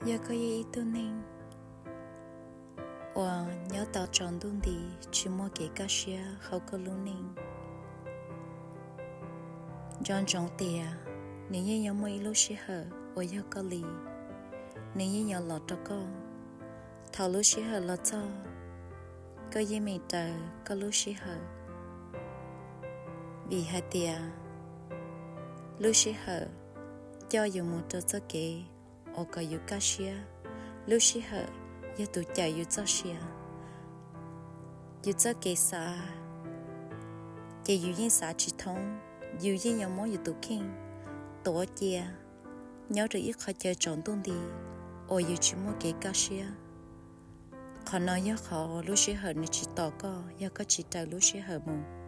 Yog koj yog ib tug neeg uas nyob tau tsaus ntuj nti tsis muaj kev kaj siab hauv koj lub neej, nco ntsoov tias nws yeej yuav muaj ib lub sij hawm uas yog koj li, nws yeej yuav los rau koj. Thaum lub sij hawm los txog, koj yeej meem raws koj lub sij hawm, vim hais tias lub sij hawm coj yus mus rau txoj kev uas kom yus kaj siab, lub sij hawm yog tus cawm yus txoj sia. Yus txoj kev xav ces yus yeej xav tsis thoob, yus yeej yuav muab yus tus kheej tuav cia nyob rau ib qhov chaw tsaus ntuj nti uas yus tsis muaj kev kaj siab. Qhov no yog qhov lub sij hawm nws tsis tos koj yog koj tsis raws lub sij hawm mus.